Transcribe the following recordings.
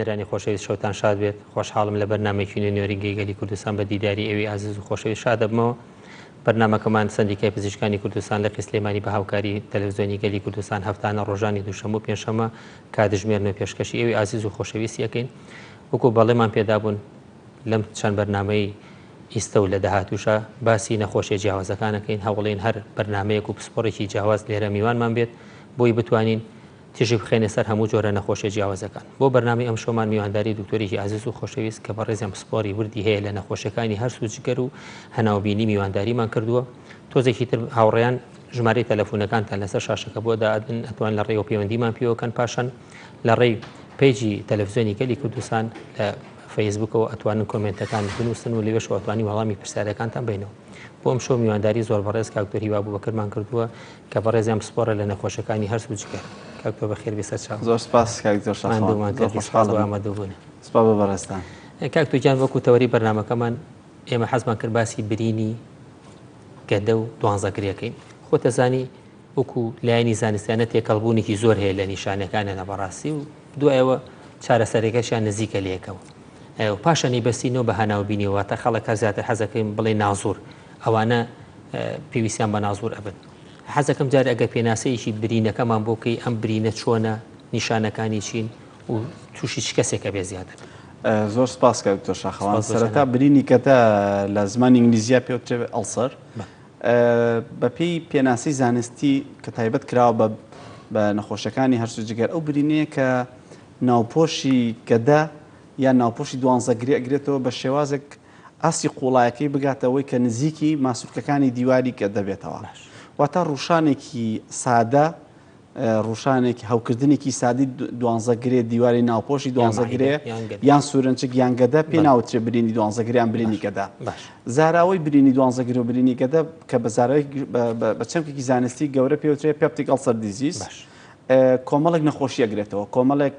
بینەرانی خۆشەویست شەوتان شاد بێت خۆشحاڵم لە بەرنامەیەکی نوێی نۆرینگەی گەلی کوردستان بە دیداری ئێوەی ئازیز و خۆشەویست شاد دەبمەوە. بەرنامەکەمان سەندیکای پزیشکانی کوردستان لقی سلێمانی بە هاوکاری تەلەفزیۆنی گەلی کوردستان هەفتانە ڕۆژانی دووشەممە و پێنجشەممە کاتژمێر نۆ پێشکەشی ئێوەی ئازیز و خۆشەویستی ئەکەین. وەکو بەڵێمان پێدابوون لەم چەند بەرنامەی ئیستە و لە داهاتووشا باسی نەخۆشیە جیاوازەکان ئەکەین، هەوڵین هەر بەرنامەیەک و پسپۆڕێکی جیاواز لێرە میوانمان بێت بۆی بتوانین تیشک بخەینە سەر هەموو جۆرە نەخۆشیە جیاوازەکان. بۆ بەرنامەی ئەمشەومان میوانداری دکتۆرێکی ئازیز و خۆشەویست کە بەڕێزیان پسپۆڕی وردی هەیە لە نەخۆشیەکانی هەرس و جگەر و هەناوبینی میوانداریمان کردووە. تۆزێکی تر هاوڕێیان ژمارەی تەلەفونەکانتان لەسەر شاشەکە بۆ دائەدن ئەتوان لە ڕێیەوە پەیوەندیمان پێوە کەن پاشان لە ڕێی پەیجی تەلەفزیۆنی گەلی کوردستان لە فەیسبوکەوە ئەتوانن کۆمێنتەکان بنووسن و لەوێشەوە ئەتوانی وەڵامی پرسیارەکانتان بینەوە. بۆ ئەمشەو میوانداری زۆر بەڕێز کاک دکتۆر هیوا ئەبوبەکرمان کردووە کە بەڕێزیان پسپۆڕە لە نەخۆشەکانی هەرس و جگەر. کاک دکتۆر بەخێر بێی سەرچاو. زۆر سپاس کاک دکتۆر شاخەوان. ماندوومان زۆر کردی سپاس بۆ خۆشحاڵم. ئامادەبوونت. سپاس بۆ بەڕێزتان. کاک دکتۆر گیان وەکو تەوەری بەرنامەکەمان ئێمە حەزمان کرد باسی برینی گەدە و دوانزەگرێکەین. خۆت ئەزانی وەکو لایەنی زانستیانە تێکەڵبوونێکی زۆر هەیە لە نیشانەکانیانە بەڕاستی و دوایەوە چارەسەرەکەشیان نزیکە لەیەکەوە و پاشانی بەستینەوە بە هەناوبینیەوە واتە خەڵک هەر زیاتر حەزەکەین بڵێ نازور ئەوانە پێویستیان بە نازور ئەبن حەزەکەم جارێ ئەگەر پێناسەیەکی برینەکەمان بۆ بکەی ئەم برینە چۆنە نیشانەکانی چین و تووشی چ کەسێک ئەبێ زیاتر؟ زۆر سپاس کاک دکتۆر شاخەوان. سەرەتا برینی گەدە لە زمانی ئینگلیزیا پێوترێ ulcer. بەپێی پێناسەی زانستی کە تایبەت کراوە بە بە نەخۆشیەکانی هەرس و جگەر ئەو برینەیە کە ناوپۆشی گەدە یان ناوپۆشی دوانزە گرێ ئەگرێتەوە بە شێوازێک ئاستی قوڵایەکەی بگاتەوەی کە نزیکی ماسولکەکانی دیواری گەدە بێتەوە واتە ڕوشانێکی سادە ڕووشانێک، هەوکردنێکی سادەی دوانزە گرێ دیواری ناوپۆشی دوانزە گرێ یان سورنچک یان گەدە پێی ناوترێ برینی دوانزە گرێ یان برینی گەدە. زاراوەی برینی دوانزە گرێ و برینی گەدە کە بە زاراوەی بە چەمکێکی زانستی گەورە پێوترێ peptic ulcer disease کۆمەڵێک نەخۆشی ئەگرێتەوە، کۆمەڵێک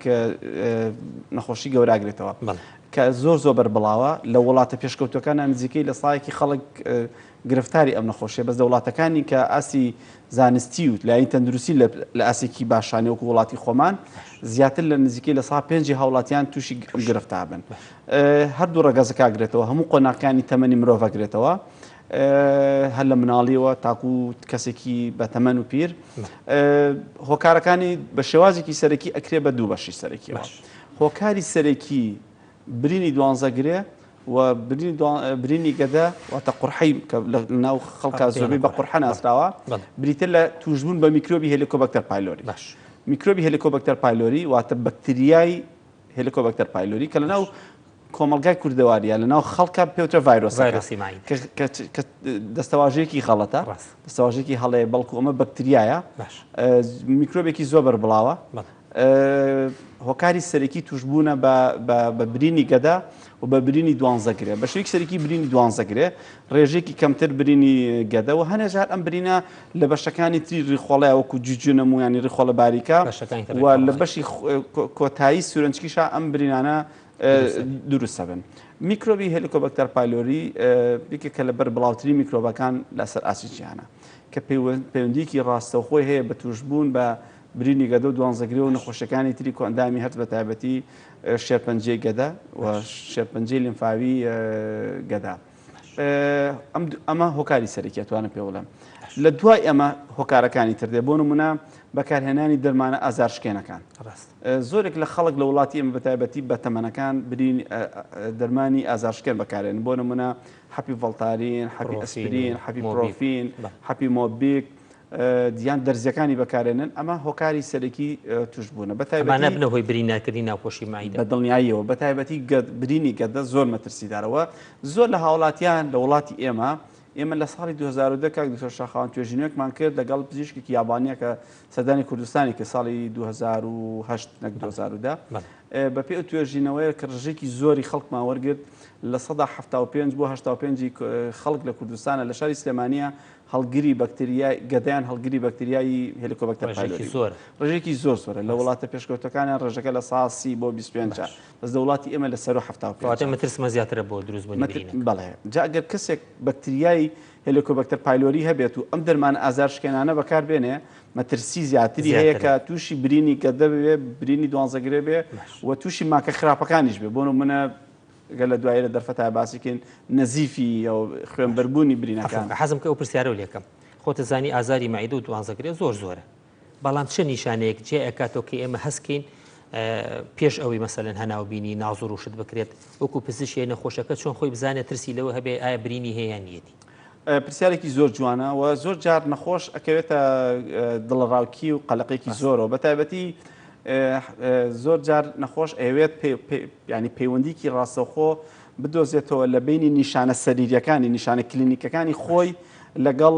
نەخۆشی گەورە ئەگرێتەوە کە زۆر زۆر بەربڵاوە لە وڵاتە پێشکەوتوەکانە نزیکەی لە سایەکی خەڵک گرفتاری ئەم نەخۆشیە بەس لە وڵاتەکانی کە ئاستی زانستی و لایەنی تەندروستی لە ئاستێکی باشانە وەکو وڵاتی خۆمان زیاتر لە نزیکەی لە سا پێنجی هاوڵاتیان تووشی ئەم گرفتە بن هەردوو ڕەگەزەکە گرێتەوە هەموو قۆناغەکانی تەمەنی مرۆڤ گرێتەوە هەر لە مناڵیەوە تاکو کەسێکی بە تەمەن و پیر هۆکارەکانی بە شێوازێکی سەرەکی ئەکرێ بە دوو بەشی سەرەکیەوە هۆکاری سەرەکی برینی دوانزە گرێ و برینی گەدە واتە قورحەی کە لە ناو خەڵکا زۆربەی بە قورحە ناسراوە بریتە لە تووشبوون بە میکرۆبی Helicobacter pylori باش میکرۆبی Helicobacter pylori واتە بەکتریای Helicobacter pylori کە لە ناو کۆمەڵگای کوردەواریە لە ناو خەڵکە پێوترە ڤایرۆسی کە دەستەواژەیەکی غەڵەتە دەستەواژێکی هەڵەیە بەڵکو ئەمە بەکتریایە میکرۆبێکی زۆر بەربڵاوە هۆکاری سەرەکی توشبوونە بە برینی گەدە و بە برینی دوانزەگرێ بە شێوەیەکی سەرەکی برینی دوانزەگرێ ڕێژەیەکی کەمتر برینی گەدە و هەنێ جار ئەم برینە لە بەشەکانی تری ڕیخۆڵەیە وەکو jejunum و یانی ڕیخۆڵە باریکە و لە بەشی کۆتایی سورەنچکیشا ئەم برینانە دروست بن. میکرۆبی Helicobacter pylori یەکێکە لە بەربڵاوترین میکرۆبەکان لەسەر ئاستی جیهانە کە پەیوەندییەکی ڕاستەوخۆی هەیە بە تووشبوون بە برینی گەدە و دوانزەگرێ و نەخۆشیەکانی تری کۆئەندامی هەرس بەتایبەتی شێرپەنجەی گەدە و شێرپەنجەی لیمفاوی گەدە. ئەمە هۆکاری سەرەکیە توانم پێ بڵێم. لە دوای ئەمە هۆکارەکانی تر دێ بۆ نمونە بەکارهێنانی دەرمانە ئازارشکێنەکان. زۆرێک لە خەڵک لە وڵاتی ئێمە بەتایبەتی بەتەمەنەکان برین دەرمانی ئازارشکێن بەکارێن بۆ نمونە حەپی ڤەڵتارین، حەپی ئەسپرین، حەپی پرۆفین، حەپی مۆبیک یان دەرزیەکانی بەکارێنن ئەمە هۆکاری سەرەکی توشبوونە بە تایبەتی ئەمانە بنە هۆی برینارکردنی ناوپۆشی مەعیدە. بە دڵنیاییەوە بە تایبەتی برینی گەدە زۆر مەترسیدارەوە زۆر لە هاوڵاتیان لە وڵاتی ئێمە ئێمە لە ساڵی 2010 کاک دکتۆر شاخەوان توێژینەوەیەکمان کرد لەگەڵ پزیشکێکی یابانیە کە سەردانی کوردستانی کرد ساڵی 2008 نەک 2010 بەپێی ئەو توێژینەوەیە کە ڕژێکی زۆری خەڵکمان وەرگرت 75% بۆ 85 خەڵک لە کوردستانە لە شاری سلێمانیە. هەڵگری بەکتریای گەدەیان هەڵگری بەکتریای Helicobacter pylori زۆر ڕێژێکی زۆر زۆرە لە وڵاتە پێشکەوتەکانیان ڕێژەکە 30% بۆ 25 بەس لە وڵاتی ئێمە لە سەر 75 مەترسمە زیاترە بۆ دروستبوونی برینەکە. بەڵێ جا ئەگەر کەسێک بەکتریای Helicobacter pylori هەبێت و ئەم دەرمانە ئازارشکێنانە بەکار بێنێ مەترسی زیاتری هەیە کە تووشی برینی گەدە بێ برینی دوانزەگرێ بێ و تووشی ماکە خراپەکانیش بێ بۆ نمونە گەر لە دوایی لە دەرفەتا باسی کەین نەزیفی ئەو خوێنبەربوونی برینەکان. حەزم کە ئەو پرسیارەو لێکەم خۆتە زانی ئازاری مەعیدە و دوانزەگرێ زۆر زۆرە بەڵام چ نیشانەیەک جێ ئەکاتەوە کە ئێمە هەست کەین پێش ئەوەی مەسەلەن هەناو بینی نازور و شت بکرێت وەکو پزیشکی نەخۆشەکە چۆن خۆی بزانێت ترسی لەوە هەبێ ئایا برینی هەیە یان نیەتی؟ پرسیارێکی زۆر جوانە و زۆر جار نەخۆش ئەکەوێتە دڵەڕاوکی و قەلەقێکی زۆرەوە بە تایبەتی زۆر جار نەخۆش ئەیەوێت ینی پەیوەندیکی ڕاستەوخۆ بدۆزێتەوە لە بینی نیشانە سەریریەکانی نیشانە کلینیکەکانی خۆی لەگەڵ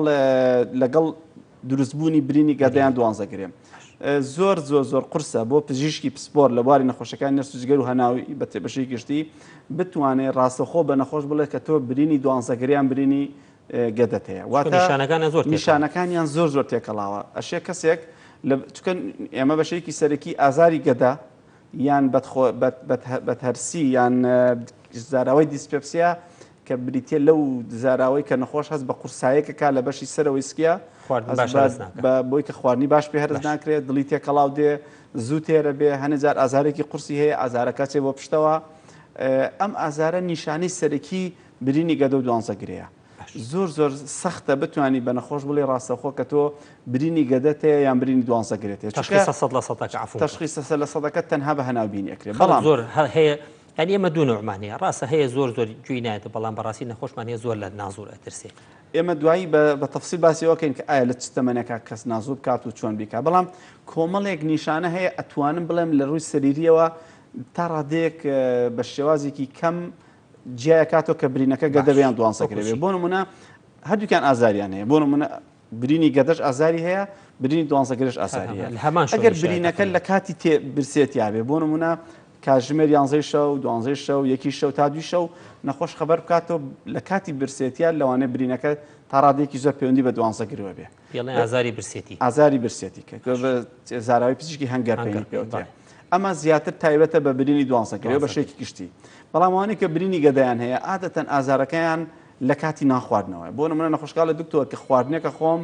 لەگەڵ دروستبوونی برینی گەدەیان دوانزەگرێ زۆر زۆر زۆر قورسە بۆ پزیشکی پسپۆر لە بواری نەخۆشەکانی نەست و جگەر و هەناوی بە بەشی گشتی بتوانێت ڕاستەخۆ بە نەخۆش بڵێ کە تۆ برینی دوانزەگریان برینی گەدەت هەیە واتە نیشانەکانیان زۆر نیشانەکانیان زۆر زۆر تێکەڵاوە ئەشێ کەسێک لە چکە ئێمە بەشێکی سەرەکی ئازاری گەدە یان بەدهەرسی یان زاراوەی dyspepsia کە بریتیە لەو زاراوەی کە نەخۆش هەست بە قورسایەک ئەکا لە بەشی سەرەوەی سکیا خواردن باش هەرس ناکات بۆی کە خواردنی باش پێ هەرس ناکرێت دڵی تێکەڵاو دێ زوو تێرە بێ هەنێ جار ئازارێکی قورسی هەیە ئازارەکە چێ بۆ پشتەوە ئەم ئازارە نیشانەی سەرەکی برینی گەدە و دوانزە گرێیە زۆر زۆر سەختە بتانی بە نەخۆش بڵێ ڕاستەوخۆ کە تۆ برینی گەدەت هەیە یان برینی دوانزە گرێت هەیە تەشخیصە سەد لە سەدەکە عەفوم کە. تەشخیصە سەد لە سەدەکە تەنها بە هەناوبینی ئەکرێ خەڵک بەڵام زۆر هەیە یانی ئێمە دوو نەوعمان هەیە ڕاستە هەیە زۆر زۆر گوێی نایەتە بەڵام بەڕاستی نەخۆشمان هەیە زۆر لە نازور ئەترسێ. ئێمە دوایی بە بە تەفسیل باسی ئەوە کەین کە ئایا لە چ تەمەنێکا کەس نازور بکات و چۆن بیکات بەڵام کۆمەڵێک نیشانە هەیە ئەتوانم بڵێم لە ڕووی سەریریەوە تا ڕادەیەک بە شێوازێکی کەم جیایەکاتەوە کە برینەکە گەدە بێ یان دوانزە گرێ بێ بۆ نمونە هەردووکیان ئازاریان هەیە بۆ نمونە برینی گەدەش ئازاری هەیە برینی دوانزە گرێش ئازاری هەیە ئەگەر برینەکە لە کاتی تێ برسێتیا بێ بۆ نمونە کاتژمێر یانزەی شەو دوانزەی شەو یەکی شەو تا دوی شەو نەخۆش خەبەر بکاتەوە لە کاتی برسێتیا لەوانەیە برینەکە تا ڕادەیەکی زۆر پەیوەندی بە دوانزە گرەوە بێ پێڵێن ئازاری برسێتی ئازاری برسێتی کە بە زاراوی پزیشکی hunger pain ی پێوترێ ئەمە زیاتر تایبەتە بە برینی دوانزە گرێ بە شێکی گشتی بەڵام ئەوانەی کە برینی گەدەیان هەیە عادەتەن ئازارەکەیان لە کاتی نانخواردنەوەیە بۆ نمونە نەخۆشکە ئەڵێ دکتۆر کە خواردنێکە خۆم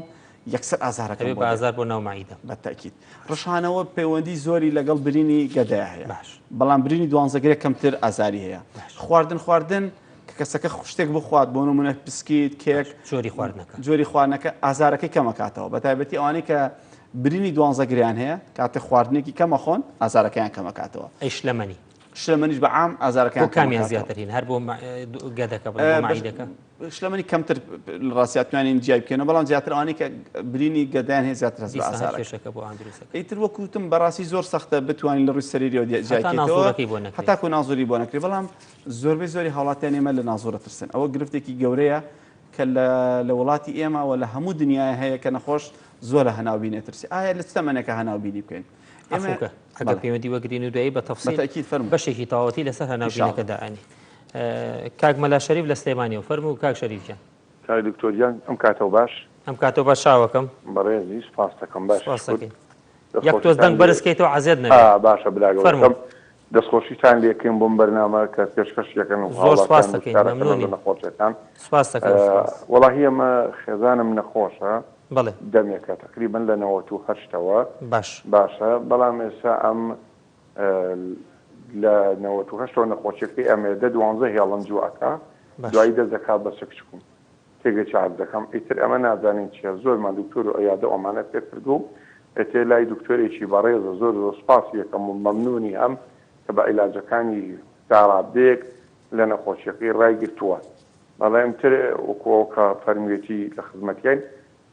یەکسەر ئازارەکەم ئەبێ بۆ بە دێت. ئازار بۆ ناو مەعیدە. بە تەئکید. ڕشانەوە پەیوەندی زۆری لەگەڵ برینی گەدەیا هەیە. باش. بەڵام برینی دوانزەگرێ کەمتر ئازاری هەیە. باش. خواردن خواردن کە کەسەکە شتێک بخوات بۆ نمونە پسکیت، کێک. باش. جۆری خواردنەکە. جۆری خواردنەکە ئازارەکەی کەم ئەکاتەوە. بە تایبەتی ئەوانەی کە برینی دوانزەگرێیان هەیە کاتێک خواردنێکی کەم ئەخۆن ئازارەکەیان کەم ئەکاتەوە. ئەی شلەمەنی؟ شلەمەنیش بە عام ئازارەکەیان بۆ کامیان زیاتر هین هەر بۆ گەدەکە بڵێ بۆ مەعیدەکە؟ شلەمەنی کەمتر لە ڕاستیا توانین جیای بکەینەوە بەڵام زیاتر ئەوانەی کە برینی گەدەیان هەیە زیاتر هەست بە دیسان هەر ئازارەکە کێشەکە بۆ ئان دروستەکە ئیتر وەکو وتم بەڕاستی زۆر سەختە بتوانین لە ڕووی سەریریەوە جیای هەتا بکەیتەوە نازوورەکەی بۆ نەکرێت هەتاکو نازووری بۆ نەکرێت بەڵام زۆربەی زۆری هاوڵاتیان ئێمە لە نازوورە ترسن ئەوە گرفتێکی گەورەیە کە لە لە وڵاتی ئێمە و لە هەموو دنیای هەیە کە نەخۆش زۆر لە هەناوبینێ ترسی ئایا لە چ تەمەنێکە هەناوبینی بکەین ئێمە عەفوکە ئەگەر پەیوەندی وەگرین و دوایی بە تەفسیل بەتەئکید فەرموو بەشێکی تەواوەتی لەسەر هەناوبینەکە دائەنێ کاک مەلا شەریف لە سلێمانیەوە فەرموو کاک شەریف گیان. کاک دکتۆر گیان ئەم کاتەو باش. ئەم کاتەو باش چاوەکەم. بەڕێزی سوپاست دەکەم باشی سوپاست شکور دەکەین. دەست یەک تۆز خۆشیتان دەنگ لێ بەرز کەیتەوە عەزێت نەبێ. ئا باشە برا گەورەکەم فەرموو. دەست خۆشیتان لێ کەین بۆم بەرنامە کە پێشکەشی ئەکەن و زۆر هاوڵاتیان سوپاست دەکەین دووچارەکەنەوە لە مەمنونین. نەخۆشیەکان سوپاست دەکەم سوپاس. وەڵاهی ئەمە خێزانم نەخۆشە بەڵێ. دەمێکە تەقریبەن لە 98ەوە باش. باشە بەڵام ئێستا ئەم لە 98ەوە نەخۆشیەکەی ئەمێ دە دوانزە هێڵنجوو ئەکا باش. دوایی دەست دەکا بە سکچکوم تێگەی چ عەرز دەکەم ئیتر ئەمە نازانین چیە زۆرمان دکتۆر و عیادە و ئەمانە پێ کردووە و ئێتێ لای دکتۆرێکی بەڕێزە زۆر زۆر سوپاسی ئەکەم و مەمنونی هەم کە بە عیلاجەکانی تا ڕادەیەک لە نەخۆشیەکەی ڕایگرتووە بەڵێم تر وەکو ئەو کە فەرموویەتی لە خزمەتیاین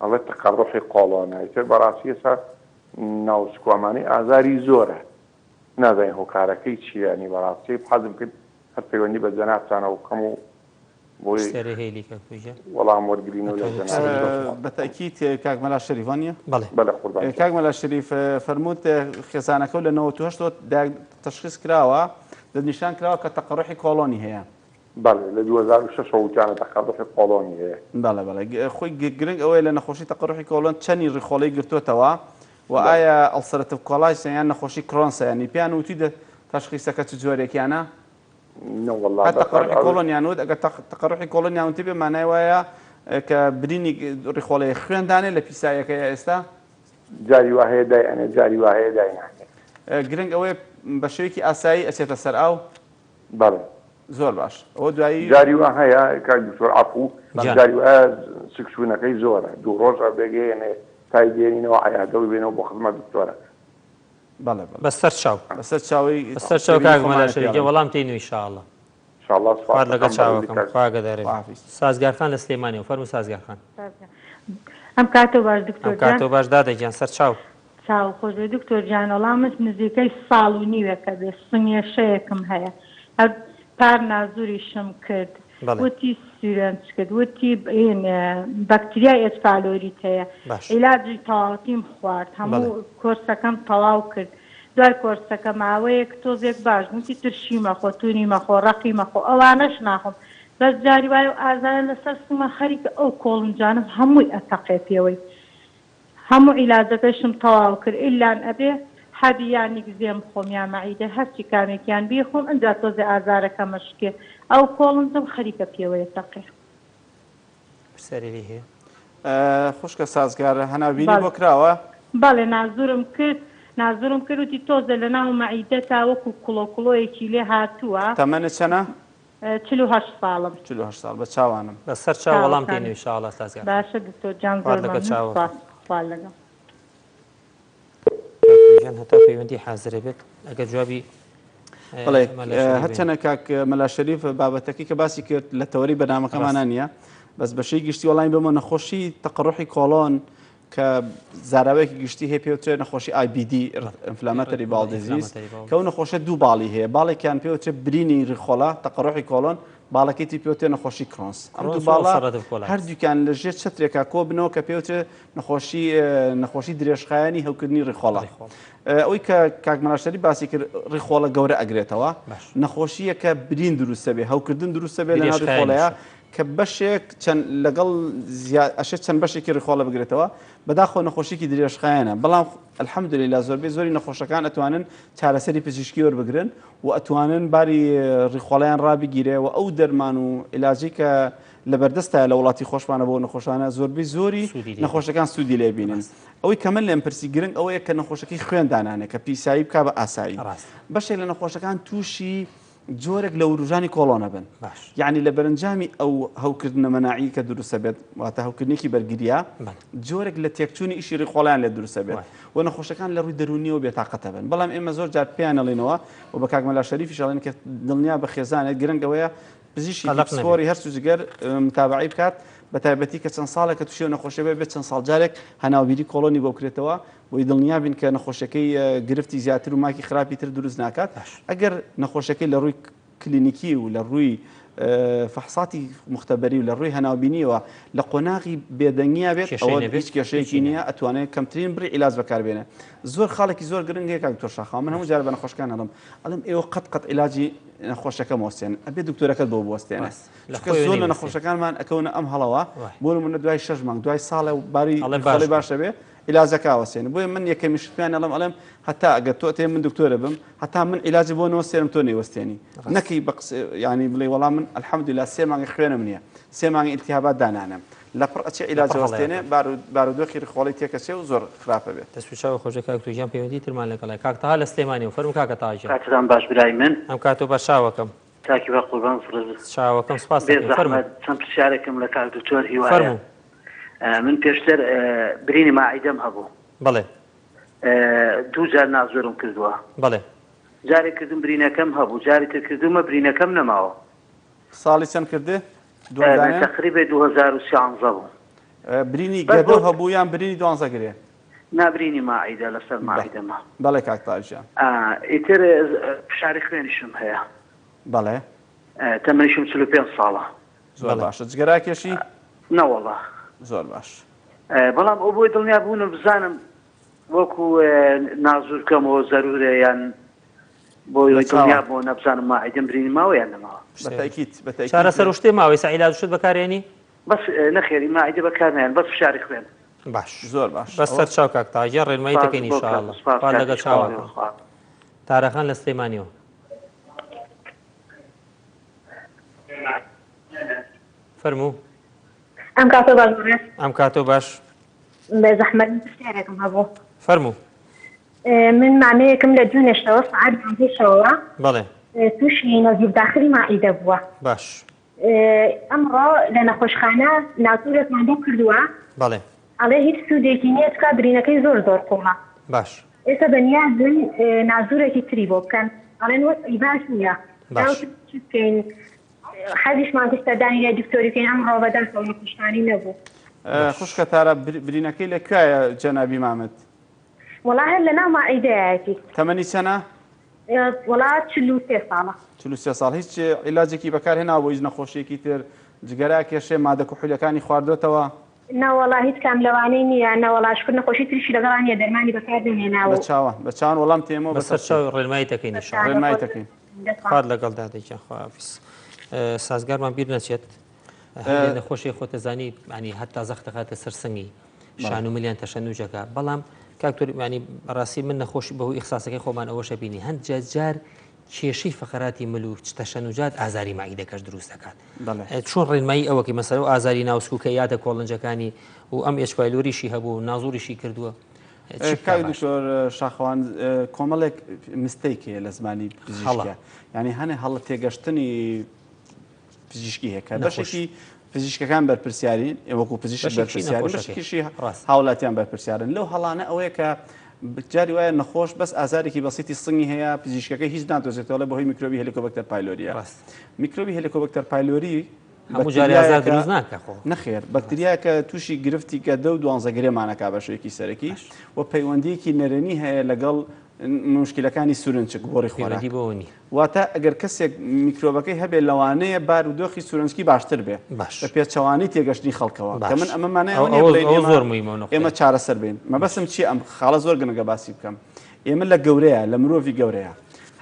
ئەڵێ تەقەڕوحی قۆڵۆنە ئیتر بەڕاستی ئێستا ناوسک و ئەمانەی ئازاری زۆرە نازانین هۆکارەکەی چیە یانی بەڕاستی حەزم کرد هەر پەیوەندی بە جەنابتانەوە بکەم و بۆی پرسیارێ هەیە لی کاک توجیه وەڵام وەرگرینەوە لە ئەتوانی جەنابت پرسیاری زۆر بکەی. سوپاس بە دەکەم. تەئکید کاک مەلا شەریف وانیە؟ بەڵێ. بەلێ قوربان گیان. کاک مەلا شەریف فەرمووت خێزانەکەو لە 98 ەوە تەشخیس کراوە دەستنیشان کراوە کە تەقەڕوحی کۆڵۆنی هەیە. بەڵێ لە 2006 ەوە وتیانە تەقەڕوحی قۆڵۆنی هەیە. بەڵێ بەڵێ خۆی گرنگ ئەوەیە لە نەخۆشی تەقەڕوحی کۆڵۆن چەنی ڕیخۆڵەی گرتۆتەوە و ئایا ulcerative colitis ە یان نەخۆشی Crohn's ە یانی پێیان وتوی تەشخیسەکە چ جۆرێکیانە؟ نەوەڵا هەر تەقەڕوحی کۆڵۆنیان وت ئەگەر تەقەڕوحی کۆڵۆنیان وتبێ مانای وایە کە برینی ڕیخۆڵەیە خوێن دانێ لە پیساییەکەیە ئێستا؟ جاری وا هەیە دای ئەنێ جاری وا هەیە دای نانێ. گرنگ ئەوەیە بە شێوەیەکی ئاسایی ئەچێتە سەر ئاو؟ بەڵێ. زۆر باش ئەوە دوایی. جاری وا هەیە کاک دکتۆر عەفوو گیان. جاری وایە سکچوونەکەی زۆرە دوو ڕۆژ ئەبێ گەیەنێ تای دێنینەوە عیادە و بێنەوە بۆ خزمەت دکتۆرەکە. بەڵێ بەڵێ. بەسەر چاو. بەسەر چاوی بەسەر چاو تێبینی کاک مەلا خۆمانە شەریف پێ گیان ئەڵێین. وەڵام تێینەوە ئیشاڵڵا. شاءاللە سوپاس خوات لەگەڵ دەکەم بەڕێزی چاوەکەم کاک. خوا ئاگادارێ خوا بێ. حافیز. سازگار خان لە سلێمانیەوە فەرموو سازگار خان. ئەم کاتەو باش ئەم دکتۆر جان. کاتەو باش دادە گیان سەر چاو. چاو خۆش بێ دکتۆر گیان وەڵا من نزیکەی ساڵ و نیوێکە بێ سنگێشەیەکم هەیە هەر پار نازوریشم کرد بەڵێ. وتی سیرەنج کرد وتی این بەکتریای H. pylori ت هەیە باش. عیلاجی تەواوەتیم خوارد بەڵێ. هەموو کۆرسەکەم تەواو کرد دوای کۆرسەکە ماوەیەک تۆزێک باش بووم وتی ترشی مەخۆ تونی مەخۆ ڕەقی مەخۆ ئەوانەش ناخۆم بەس جاری وایە و ئازارە لەسەر سنگمە خەریکە ئەو کۆڵنجانەم هەمووی ئەتەقێ پێوەی هەموو عیلاجەکەشم تەواو کرد ئیلان ئەبێ حەبی یا نیکزێم بخۆم یا مەعیدە هەرچی کامێکیان بیخۆم ئنجا تۆزێ ئازارەکەم ئەشکێ ئەو کۆڵنجم خەریکە پێوەیە تەقێ. پرسیاری لێی هەیە. خوشکە سازگار هەناوبینی بەڵێ بۆ کراوە؟ بەڵێ نازورم کرد نازورم کرد وتی تۆزێ لەناو مەعیدەتا وەکو کوڵۆ کوڵۆیەکی لێ هاتووە. تەمەنت چەنە؟ 48 ساڵم. 48 ساڵ بە چاوانم. بە سەر چاو وەڵام چاوەکانت دێنەوە ئیشاڵا سازگار خان. باشە دکتۆر جان خوات زۆر لەگەڵ مەمنون چاوەکەم. سوپاس خوا لەگەڵ. کاک گیان هەتا پەیوەندی حازرە بێت ئەگەر جوابی بەڵێ مەلا شەریف هەرچەنە کاک مەلا شەریف بابەتەکەی کە باسی کرد لە تەوەری بەرنامەکەمانە نییە بەس بەشەی گشتی وەڵامی بەمە نەخۆشی تەقەڕوحی کۆڵۆن کە زاراوەیەکی گشتی هەیە پێوترێ نەخۆشی IBD inflammatory bowel disease کە ئەو نەخۆشە دوو باڵی هەیە باڵێکیان پێوترێ برینی ڕیخۆڵە تەقەڕوحی کۆڵۆن باڵەکەی تری پێوترێ نەخۆشی Crohn's ئەم دوو باڵە هەردووکیان لە ژێر چەترێکا کۆبنەوە کە پێوترێ نەخۆشی نەخۆشی درێژخایەنی هەوکردنی ڕیخۆڵە ئەوەی کە کاک مەلا شەریف باسی کرد ڕیخۆڵە گەورە ئەگرێتەوە نەخۆشیەکە برین دروستە بێ هەوکردن دروستە بێ لە ناو ڕیخۆڵەیە کە بەشێک چەند لەگەڵ ئەشێت چەند بەشێکی ڕیخۆڵە بگرێتەوە بەداخەوە نەخۆشیکی درێژخایەنە بەڵام الحمدلله زۆربەی زۆری نەخۆشەکان ئەتوانن چارەسەری پزیشکی وەربگرن و ئەتوانن باری ڕیخۆڵەیان ڕابگیرێ و ئەو دەرمان و عیلاجی کە لەبەردەستایە لە وڵاتی خۆشمانە بۆ نەخۆشانە زۆربەی زۆری نەخۆشەکان سوودی لێ بینن ئەوەی کە من لێم پرسی گرنگ ئەوەیە کە نەخۆشەکەی خوێن دانانێ کە پیسایی بک بە ئاسایی بەشێک لە نەخۆشەکان تووشی جۆرێک لە وروژانی کۆڵۆنە بن یعنی لە بەرەنجامی ئەو هەوکردنە مەناعی کە دروستە بێت واتە هەوکردنێکی بەرگریە جۆرێک لە تێکچوونی ئیشی ڕیخۆڵیان لێ دروستە بێت و نەخۆشەکان لە ڕووی دەروونیەوە بێتاقەتە بن بەڵام ئێمە زۆر جار پێیان ئەڵێنەوە و بە کاک مەلا شەریفیش ئەڵێن کە دڵنیا بە خێزانێت گرنگ ئەوەیە پزیشکی پسپۆری هەرس و جگەر متابعەی بکات بە تایبەتی کە چەند ساڵێکە تووشی ئەو نەخۆشیە بێت بێت چەند ساڵ جارێک هەناوبیری کۆڵۆنی بۆ بکرێتەوە بۆی دڵنیا بین کە نەخۆشیەکەی گرفتی زیاتر و ماکی خراپی تر دروست ناکات ئەگەر نەخۆشیەکەی لە ڕووی کلینیکی و لە ڕووی فحصاتی مختبری و لە ڕووی هەناوبینیەوە لە قۆناغی بێدەنگیا بێت ئەوە هیچ کێشەیەکی نییە ئەتوانێت کەمترین بڕی عیلاج بەکاربێنێ زۆر خاڵێکی زۆر گرنگ هەیە کاک دکتۆر شاخاو من هەموو جار بە نەخۆشەکان ئەڵێم ئەڵێم ئێوە قەت قەت عیلاجی نەخۆشەکە مۆستێن ئەبێ دکتۆرەکەت بۆ بوەستێنێ چونکە زۆر لە نەخۆشەکانمان ئەکەونە ئەم هەڵەوە بۆ نمونە دوای شەش مانگ دوای ساڵێ و باری خۆڵی باشە بێ عیلاجەکە ئەوەستێنێ بۆیە من یەکەمی شت پێیان ئەڵێم ئەڵێم هەتا ئەگەر تۆ ئەتێ من دکتۆرە بم هەتا من عیلاجی بۆ نەوەستێنم تۆ نەیوەستێنی نەکەی بە قسە یانی بڵێ وەڵا من الحمدلله سێ مانگە خوێنم نییە سێ مانگە ئیلتیهابات دانانێم لەپڕ ئەچێ عیلاج ئەوەستێنێ بارودۆخی ڕیخۆڵەی تێکەچێ و زۆر خراپە بێت. دەست و چاوت خۆشبێ کاک توو گیان پەیوەندی ترمان لەگەڵە کاک تەها لە سلێمانیەوە فەرموو کاکە تەها گیان. کاتتان باش برای من. ئەم کاتەو باش چاوەکەم. کاکی بەقوربان سڵێز. چاوەکەم سوپاست بێ دەکەین فەرموو. زەحمەت چەند پرسیارێکم لە کاک دکتۆر هیوایە. فەرموو. من پێشتر برینی ماعیدەم هەبوو. بەڵێ. دوو جار نازۆرم کردووە. بەڵێ. جارێک کردم برینەکەم هەبوو جاری تر کردوومە برینەکەم نەماوە. ساڵی چەند کردێ؟ دووەم تەقریبێ 2013 بوو. برینی گەدەو هەبوو یان برینی دوانزە گرێ؟ نا برینی ماعیدە لەسەر ماعیدەمە. بەڵێ کاک تاج گیان. ئیتر فشاری خوێنیشم هەیە. بەڵێ. تەمەنیشم 45 ساڵە. زۆر باشە جگەراکێشی؟ نەوەڵا. زۆر باش. بەڵام ئەو بۆی دڵنیا بوونم بزانم وەکو نازور بکەمەوە زەرورە یان. بۆ ئەوەی دڵنیا بۆ نەبزانم ماعیدەم برینی ماوە یان نەماوە. بە تەئکید بە تەئکید. چارەسەر و شتێ ماوە ئێستا عیلاج و شت بەکارێنی؟ بەس نەخێر ماعیدە بەکار نایەن بەس فشاری خوێن. باش زۆر باش بەس سەر چاو کاک تاها گیان ڕێنمایی سپاس دەکەین بۆ کاک ئینشاءاللە سپاس خوات کاک لەگەڵ خوا چاوان خوا. تارەخان لە سلێمانیەوە فەرموو. ئەم کاتەو باش بەڕێز. ئەم کاتەو باش. بێ زەحمەت من پرسیارێکم هەبوو. فەرموو. من مامەیەکم لە دوێنێ شەوە سەعات دوانزەی شەوەوە بەڵێ. تووشی نەزیف داخلی ماعیدە بووە. باش. ئەمڕۆ لە نەخۆشخانە ناتورێکمان بۆ کردووە. بەڵێ. ئەڵێ هیچ سوودێکی نییە چکا برینەکەی زۆر زۆر قوڵە. باش. ئێستا بەنیازن نازورێکی تری بۆ بکەن ئەڵێن وەزعی باش نییە. باش. چی بکەین؟ حەزیشمان کرد سەردانی لای دکتۆری بکەین ئەمڕۆ بەداخەوە نەخۆشخانەی نەبوو. خوشکە تارا برینەکەی لە کوێیە جەنابی مامت؟ وەڵا هەر لەناو ماعیدەیەتی. تەمەنی چەنە؟ وەڵا 43 ساڵە. 43 ساڵ هیچ عیلاجێکی بەکار هێناوە بۆ هیچ نەخۆشیەکی تر جگەرە ئەکێشێ مادە کحولیەکانی خواردۆتەوە؟ نەوەڵا هیچ کام لەوانەی نییە نەوەڵا شوکر نەخۆشی تریشی لەگەڵا نییە دەرمانی بەکار نەهێناوە و. بەچاوان بەچاوان وەڵام تێمەوە بەسەر چاو ڕێنمایی دەکەین ان شاء الله. ڕێنمایی دەکەین. خوات لەگەڵ دادە گیان خواحافیز سازگارمان بیر نەچێت هەندێک نەخۆشی خۆتە زانی ینی هەتا زەخت دەخاتە سەر سنگی شان و ملیان تەشەنوجەکە بەڵام کاکتۆر ینی بەڕاستی من نەخۆشی بەهۆی ئیخساسەکەی خۆمان ئەوەشە بینی هەند جار کێشەی فقراتی مل و تەشەنوجات ئازاری مەعیدەکەش دروست دەکات چۆن ڕێنمایی ئەوەکەی مەسەلە و ئازاری ناوسک و کە یادە کۆڵنجەکانی و ئەم H. pylori شی هەبوو نازوریشی کردووە کاک دکتۆر شاخەوان کۆمەڵێک mistake هەیە لە زمانی پزیشکە یعنی هەنێ هەڵە تێگەشتنی پزیشکی هەیە کە بەشێکی پزیشکەکان بەرپرسیارین وەکو پزیشک بەرپرسیارین بەشێکیشی هاوڵاتیان بەرپرسیارن لەو هەڵانە ئەوەیە کە جاری وایە نەخۆش بەس ئازارێکی بەسیتی سنگی هەیە پزیشکەکە هیچ نادۆزێتەوە بەهۆی میکرۆبی Helicobacter pylori یە میکرۆبی Helicobacter pylori هەموو جارێ ئازار دروست ناکە خۆ نەخێر بەکتریاکە تووشی گرفتی گەدە و دوانزە گرێمانەکە بە شێوەیەکی سەرەکی و پەیوەندیەکی نەرێنی هەیە لەگەڵ موشکیلەکانی سورنچک بۆڕی خۆراک واتە ئەگەر کەسێک میکرۆبەکەی هەبێت لەوانەیە بار و دۆخی سورنچکی باشتر بێ باش بە پێچەوانەی تێگەشتنی خەڵکەوە کە من ئەمە مانای ئەوە نییە ئەوە بڵێین ئەوە ئێمە زۆر موهیمە و نوقتەیە. ئێمە چارەسەر بین مەبەستم چییە ئەم خاڵە زۆر گرنگە باسی بکەم ئێمە لە گەورەیە لە مرۆڤی گەورەیە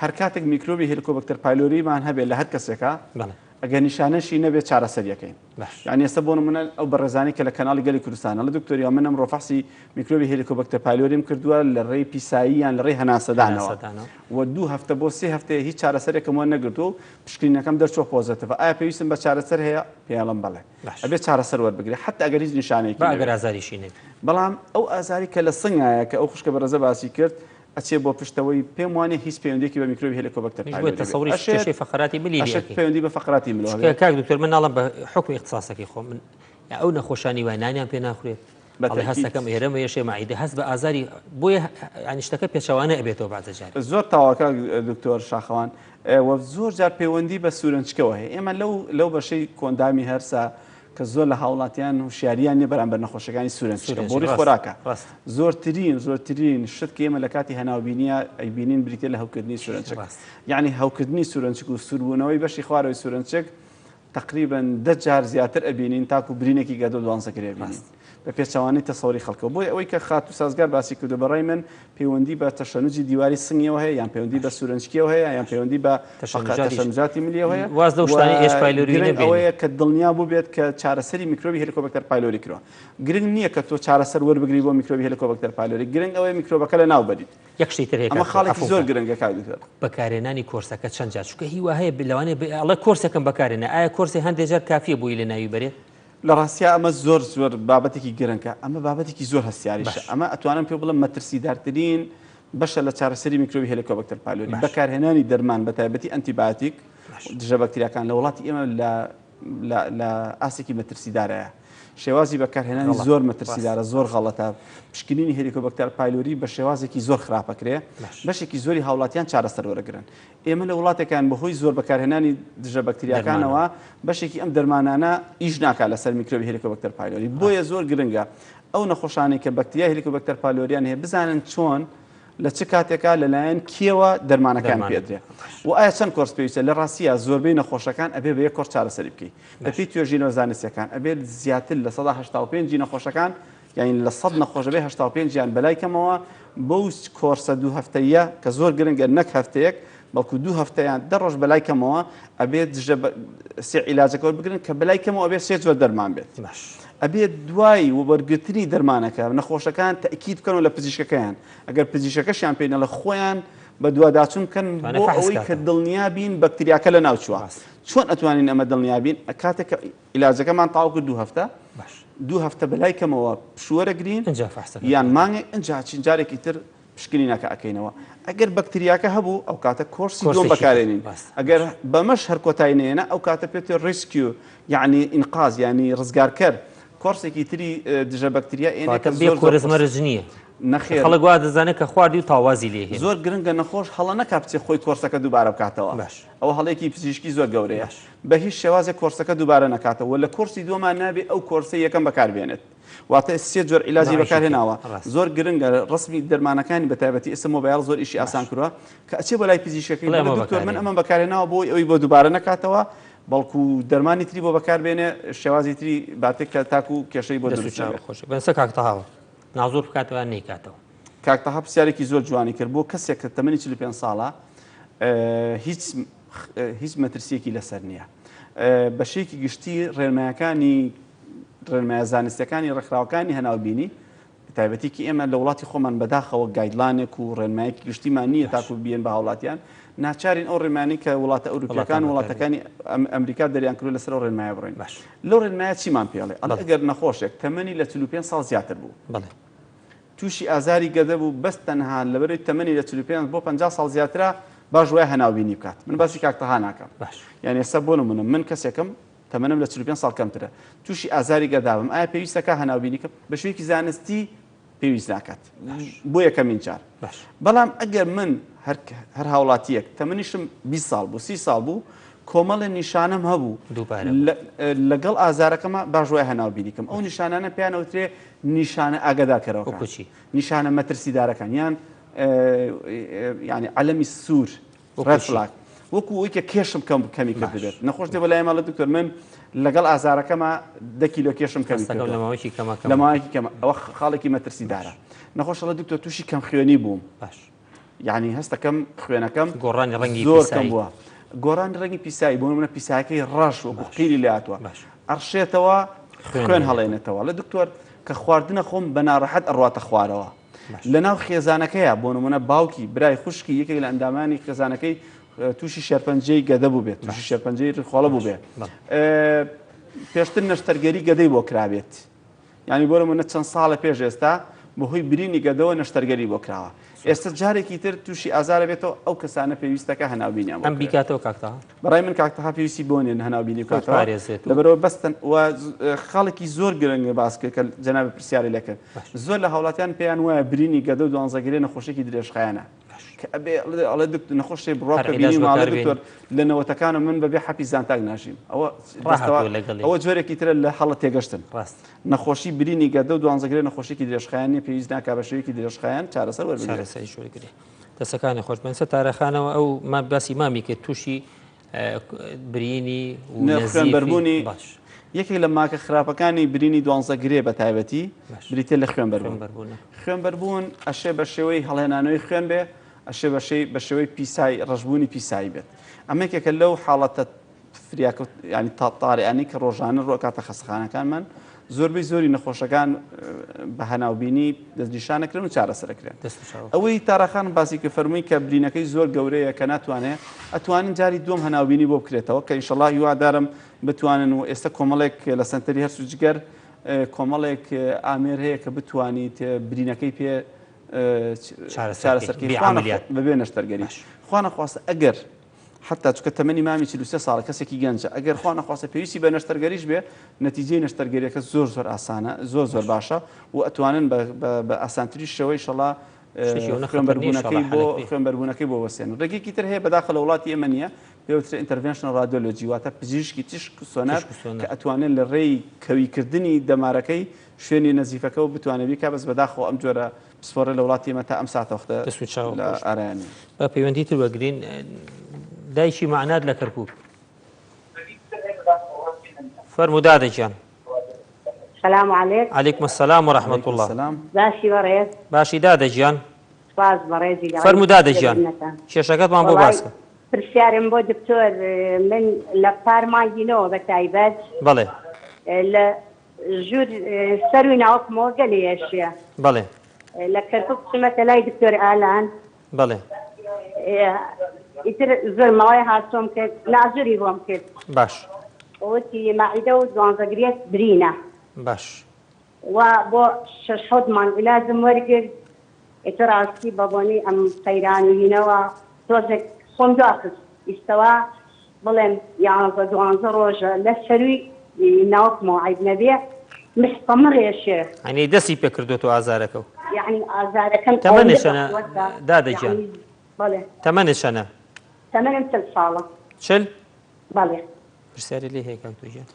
هەر کاتێک میکرۆبی Helicobacter pylori مان هەبێت لە هەر کەسێکا بەڵێ. ئەگەر نیشانەشی نەبێت چارەسەری ئەکەین. باش. یانی ئێستا بۆ نمونە ئەو بەڕێزانەی کە لە کەناڵی گەلی کوردستان ئەڵێ دکتۆر یا من ئەمڕۆ فەحسی میکرۆبی Helicobacter pylori م کردووە لە ڕێی پیسایی یان لە ڕێی هەناسەدانەوە هەناسەدانەوە. و دوو هەفتە بۆ سێ هەفتەیە هیچ چارەسەرێکم وەرنەگرتووە و پشکنینەکەم دەرچووە positive ە ئایا پێویستم بە چارەسەر هەیە؟ پێی ئەڵێم بەڵێ. باش. ئەبێ چارەسەر وەربگرێ حەتا ئەگەر هیچ نیشانەیەکی با ئەگەر نەبێ. ئازاریشی نەبێ. بەڵام ئەو ئازاری کە لە سنگایە کە ئەو خوشکە بەڕێزە باسی کرد ئەچێ بۆ پشتەوەی پێم وانیە هیچ پەیوەندیەکی بە میکرۆبی Helicobacter منیش بۆیە pylori بێت تەسەوری ئەشێت کێشەی فەقەراتی ملی لێ ئەشێت ئەکەین پەیوەندی بە فەقەراتی ملەوە چونکە بێت کاک دکتۆر من ناڵم بە حوکمی ئیختساسەکەی خۆم من یا ئەو نەخۆشانی وای نانیان پێ ناخورێت بە ئەڵێ تەئکید هەستەکەم ئێرەمە یەشێ مەعیدە هەست بە ئازاری بۆیە یانی شتەکە پێچەوانە ئەبێتەوە بەعزە جار. زۆر تەواوە کاک دکتۆر شاخەوان وە زۆر جار پەیوەندی بە سورەنچکەوە هەیە ئێمە لەو لەو بەشەی کۆئەندامی هەرسە کە زۆر لە هاوڵاتیان هوشیاریان نیە بەرامبەر نەخۆشیەکانی سورێنچکە بۆڕی خۆراکە زۆرترین زۆرترین شت کە ئێمە لە کاتی هەناوبینیە ئەیبینین بریتە لە هەوکردنی سورێنچک یعنی هەوکردنی سورێنچک و سووربوونەوەی بەشی خوارەوەی سورێنچک تقریبا دە جار زیاتر ئەبینین تاکو برینێکی گەدە و دوانزەگرێ بینین بە پێچەوانەی تەسەوری خەڵکەوە. بۆیە ئەوەی کە خاتوو سازگار باسی کردووە بە ڕای من پەیوەندی بە تەشەنوجی دیواری سنگیەوە هەیە یان پەیوەندی بە سورەنجکیەوە هەیە یان پەیوەندی بە تەشەنوجاتی ملیەوە هەیە واز لەو شتانەی H. pylori گرنگ نەبێنی. ئەوەیە کە دڵنیا بووبێت کە چارەسەری میکرۆبی Helicobacter pylori کراوە. گرنگ نییە کە تۆ چارەسەر وەربگری بۆ میکرۆبی Helicobacter pylori گرنگ ئەوەیە میکرۆبەکە لەناو بەریت. یەک شتی تر هەیە ئەمە کاک خاڵێکی عەفوم زۆر کە. گرنگە کاک دکتۆر. بەکارهێنانی کۆرسەکە چەند جار چونکە هی وا هەیە لەوانەیە ئەڵێ کۆرسێکم بەکارهێنا ئایا کۆرسێ هەندێ جار کافیە بۆی لەناوی بەرێت؟ لە ڕاستیا ئەمە زۆر زۆر بابەتێکی گرنگە، ئەمە بابەتێکی زۆر هەستیاریشە، باش. ئەمە ئەتوانم پێ بڵێم مەترسیدارترین بەشە لە چارەسەری میکرۆبی Helicobacter pylori، باش. بەکارهێنانی دەرمان بە تایبەتی ئەنتیبایۆتیک باش. دژە بەکتریاکان لە وڵاتی ئێمە لە لە لە ئاستێکی مەترسیدارایە. شێوازی بەکارهێنانی غەڵەتە. زۆر ڕاست. مەترسیدارە، زۆر غەڵەتە. پشکنینی Helicobacter pylori بە شێوازێکی زۆر خراپ ئەکرێ. باش. بەشێکی زۆری هاوڵاتیان چارەسەر وەرەگرن. ئێمە لە وڵاتێکان بەهۆی زۆر بەکارهێنانی دژە بەکتریاکانەوە بەشێکی ئەم دەرمانانە ئیش ناکات لەسەر میکرۆبی Helicobacter pylori بۆیە زۆر گرنگە ئەو نەخۆشانەی کە بەکتریای Helicobacter pylori یان هەیە بزانن چۆن لە چ کاتێکا لەلایەن کێوە دەرمانەکان پێدرێ و ئایا چەند کۆرس پێویستە لە ڕاستیە زۆربەی نەخۆشەکان ئەبێ بە یەک کۆرس چارەسەری بکەیت بەپێی توێژینەوە زانستیەکان ئەبێت زیاتر 85% نەخۆشەکان یانی لە سەد نەخۆش ئەبێ 85 یان بەلای کەمەوە بەو کۆرسە دوو هەفتەییە کە زۆر گرنگە نەک هەفتەیەک بەڵکو دوو هەفتە یان دە ڕۆژ بەلای کەمەوە ئەبێت دژە سێ عیلاجەکە وەربگرن کە بەلای کەمەوە ئەبێت سێ جۆر دەرمان بێت. باش. ئەبێت دوای وەرگرتنی دەرمانەکە نەخۆشەکان تەئکید بکەنەوە لە پزیشکەکەیان ئەگەر پزیشکەکەشیان پێی نەڵێ خۆیان بەدواداچوون بکەن توانێت بۆ فەحس ئەوەی کە کاتەوە. دڵنیا بین بەکتریاکە لەناوچووە. ڕاست. چۆن ئەتوانین ئەمە دڵنیا بین؟ کاتێک کە عیلاجەکەمان تەواو کرد دوو هەفتە باش. دوو هەفتە بەلای کەمەوە پشوو وەرەگرین ئینجا فەحسەکە یان بکەن. مانگێک ئینجا ئەچین جارێکی تر پشکنینەکە ئەکەینەوە ئەگەر بەکتریاکە هەبوو ئەو کاتە کۆرسی دووەم کۆرسێکی تر بەکارێنین ڕاستە. ئەگەر بەمەش هەر کۆتایی نەیەنە ئەو کاتە پێتێ rescue یعنی ئینقاز یعنی ڕزگارکەر کۆرسێکی تری دژە بەکتریا ئێنێ کەواتە کە بێ زۆر زۆر کۆرس قورسە. مەرج نییە. نەخێر. خەڵک وا دەزانێت کە خواردی و تاوازی لێ هێنا. زۆر گرنگە نەخۆش هەڵە نەکا بچێ خۆی کۆرسەکە دووبارە بکاتەوە. باش. ئەوە هەڵەیەکی پزیشکی زۆر گەورەیە. باش. بە هیچ شێوازێک کۆرسەکە دووبارە نەکاتەوە و لە کۆرسی دووەما نابێ ئەو کۆرسەی یەکەم بەکار بێنێت. واتە سێ جۆر عیلاجی نوعێکی بەکار تر. هێناوە. ڕاستە. زۆر گرنگە ڕەسمی دەرمانەکانی بە تایبەتی ئێستا مۆبایڵ زۆر ئیشی ئاسان باش. کردوە کە ئەچێ بۆ لای پزیشکەکەی بڵێ بڵێ ئەمە دکتۆر من بەکار ئەمەم بەکار هێناوە بۆ ئەوەی بۆ دووبارە نەکاتەوە بەڵکو دەرمانی تری بۆ بەکار بێنێ شێوازی تری باتێک کە تاکو کێشەی بۆ دەست و دروست چاو نەبێت. خۆش. بەسە کاک تەها نازۆر بکاتەوە یان نەیکاتەوە؟ کاک تەها پرسیارێکی زۆر جوانی کرد بۆ کەسێک کە تەمەنی 45 ساڵە هیچ هیچ مەترسیەکی لەسەر نییە بە شێکی گشتی ڕێنمایەکانی ڕێنمایە زانستیەکانی ڕێکخراوەکانی هەناوبینی تایبەتی کە ئێمە لە وڵاتی خۆمان بەداخەوە guideline ێک و ڕێنمایەکی گشتیمان نییە تاکو بیەن بە هاوڵاتیان ناچارین ئەو ڕێنمایانەی کە وڵاتە ئەوروپیەکان و وڵاتەکانی ئەمریکا دەریان کردووە لەسەر ئەو ڕێنمایە بڕۆین باش. لەو ڕێنمایە چیمان پێڵێ ئەڵێ بەڵێ. ئەگەر نەخۆشێک تەمەنی لە 45 ساڵ زیاتر بوو بەڵێ. تووشی ئازاری گەدە بوو بەس تەنها لەبەرەی تەمەنی لە 45 بۆ 50 ساڵ زیاترە باش وایە هەناوبینی بکات من باسی کاک تەها ناکەم باش. یان ئێستا بۆ نمونە من کەسێکم تەمەنم لە 45 ساڵ کەمترە تووشی ئازاری گەدا بم ئایا پێویستە کا هەناوبینی کەم بە شێوەیەکی زانستی پێویست ناکات بۆ یەکەمین جار بەڵام ئەگەر من هەر هاوڵاتیەک تەمەنیشم 20 ساڵ بوو 30 ساڵ بوو کۆمەڵێ نیشانەم هەبوو لەگەڵ ئازارەکەمە باش وای هەناو بینیکەم ئەو نیشانانە پێیانەوترێ نیشانە ئاگادارکەرەوەکان نیشانە مەترسیدارەکان یان ینی عەلەمی سوور Red flag وەکو ئەوەی کە کێشم کەم کەمی کردبێت نەخۆش دێ بۆ لای ماڵە دکتۆر من لەگەڵ ئازارەکەما دە کیلۆ کێشم کەمی هەستەکەم لە کردووە ماوەیەکی کەمە کەم لە ماوەیەکی کەمە ئەوە خاڵێکی مەترسیدارە نەخۆش ئەڵێ دکتۆر تووشی کەم خوێنی بووم باش یعنی هەستەکەم خوێنەکەم گۆڕانی ڕەنگی زۆر کەم پیسایی. بووە گۆڕانی ڕەنگی پیسایی بۆ نمونە پیسایەکەی ڕەش وەکو قیری لێ هاتووە باش. ئەڕشێتەوە خوێن خوێن هەڵێنێتەوە. هەڵێنێتەوە لە دکتۆر کە خواردنە خۆم بە ناڕەحەت ئەڕواتە خوارەوە لەناو خێزانەکەیا بۆ نمونە باوکی برای خوشکی یەکێک لە ئەندامانی خێزانەکەی تووشی شێرپەنجەی گەدە بووبێت تووشی شێرپەنجەی ڕیخۆڵە بووبێت پێشتر نەشتەرگەری گەدەی بۆ کرابێت یعنی بۆ نمونە چەند ساڵە پێش ئێستا بەهۆی برینی گەدەوە نەشتەرگەری بۆ کراوە ئێستا جارێکی تر تووشی ئازارە بێتەوە ئەو کەسانە پێویستەکە هەناوبینیان ئەم بیکاتەوە کاک تەها بەڕای من کاک تەها پێویستی بۆ نیە هەناوبینی بکاتەوە پارێزێت و- لەبەرەوە بەستن و خاڵێکی زۆر گرنگ باس کرد کە جەنابی پرسیاری لێ کرد زۆر لە هاوڵاتیان پێیان وایە برینی گەدە و دوانزەگرێ نەخۆشیێکی درێژخایەنە کە ئەبێ ئەڵێ دکتۆر نەخۆشێ بڕوا هەر بکە عیلاج بینی ماڵێ بەکار دکتۆر لە نەوەتەکانم من بەبێ حەپی زانتاک ناژیم ئەوە ڕاهاتووە دەستەوە لەگەڵی. ئەوە جۆرێکی ترە لە هەڵە تێگەشتن ڕاست نەخۆشی برینی گەدە و دوانزەگرێ نەخۆشیێکی درێژخایەن نیە پێویست ناکا بە شێوەیەکی درێژخایەن چارەسەر وەربگرێت. چارەسەریش وەرگرێ. دەستەکانی خۆش بن. ستارە خانەوە ئەو ما باسی مامی کرد تووشی برینی و نەزیفی خوێنبەربوونی باش. یەکێک لە ماکە خراپەکانی برینی دوانزە گرێ بە تایبەتی باش. بریتیە لە خوێنبەربوون. خوێنبەربوونە. خوێنبەربوون ئەشێ بە شێوەی هەڵهێنانەوەی خوێن بێ، ئەشێ بە شێ بە شێوەی پیسایی ڕەشبوونی پیسایی بێت. ئەمە یەکێکە لەو حاڵەتە فریاکەوت یانی تاریانی کە ڕۆژانە ڕووئەکاتە خەستەخانەکانمان زۆربەی زۆری نەخۆشەکان بە هەناوبینی دەستنیشانەکرێن و چارەسەرەکرێن ئەوەی تاراخان باسی کە فەرمووی کە برینەکەی زۆر گەورەیە کە ناتوانێت ئەتوانن جاری دووەم هەناوبینی بۆ بکرێتەوە کە ئینشەڵا هیوادارم بتوانن و ئێستا کۆمەڵێک لە سەنتەری هەرس و جگەر کۆمەڵێک ئامێر هەیە کە بتوانیت برینەکەی پێ چارەسەرکەی بەبێ نەشتەرگەری خوا نەخواستە ئەگەر حەتا چونکە تەمەنی مامی 43 ساڵە کەسێکی گەنجە ئەگەر خوا نەخواستە پێویستی بە نەشتەرگەریش بێ نەتیجەی نەشتەرگەریەکە زۆر زۆر ئاسانە زۆر زۆر باشە و ئەتوانن بە ئاسانتری شێوەی شەڵا خوێنبەربوونەکەی بۆ خوێنبەربوونەکەی بۆ وەسێن ڕێگەیەکی تر هەیە بەداخە لە وڵاتی ئێمە نییە پێوترێ interventional radiology واتە پزیشکی تیشک سۆنار کە ئەتوانێت لە ڕێی کەویکردنی دەمارەکەی شوێنی نەزیفەکە و بتوانێت بیکا بەس بەداخەوە ئەم جۆرە پسپۆڕە لە وڵاتی ئێمە تا ئەم ساتەوەختە دەست و چاو لە خۆش. ئارایان نییە. با پەیوەندی تر وەگرین دایکی مەعنات لە کەرکوک. فەرموو دادە گیان. سلام علیک. علیکم السلام و رحمة علیکم اللە. السلام. باشی بەڕێز. باشی دادە گیان. سپاس بەڕێزی لە فەرموو دادە گیان منەتان. کێشەکەتمان بۆ وەڵای باس کە. پرسیارم بۆ دکتۆر من لە پار مانگی نۆوە بە تایبەت بەڵێ. لە ژوور سەروی ناوکمەوە گەلێ ئێشێ. بەڵێ. لە کەرکوک چمەتە لای دکتۆر ئالان. بەڵێ. ئیتر زۆر ماوەی هاتۆم کرد نازوری بۆم کرد. باش. وتی مەعیدە و دوانزەگریەت برینە. باش. وا بۆ شەش حەوت مانگ عیلاجم وەرگرت ئیتر ڕاستی بە بۆنەی ئەم قەیران و هینەوە تۆزێک خۆم دواخست ئیستەوا بڵێم یانزە دوانزە ڕۆژە لە سەروی ناوکمەوە عەیب نەبێ مستەمڕ ئێشێ. یانی دەستی پێ کردۆتەوە ئازارەکەو. یانی ئازارەکەم تەمەنت ئەوەندە چەنە بەقوەتە دادە گیان؟ یانی بەڵێ. تەمەنت چەنە؟ تەمەنم 40 ساڵە. 40؟ بەڵێ. پرسیاری لێ هەیە کاک تۆ گیان.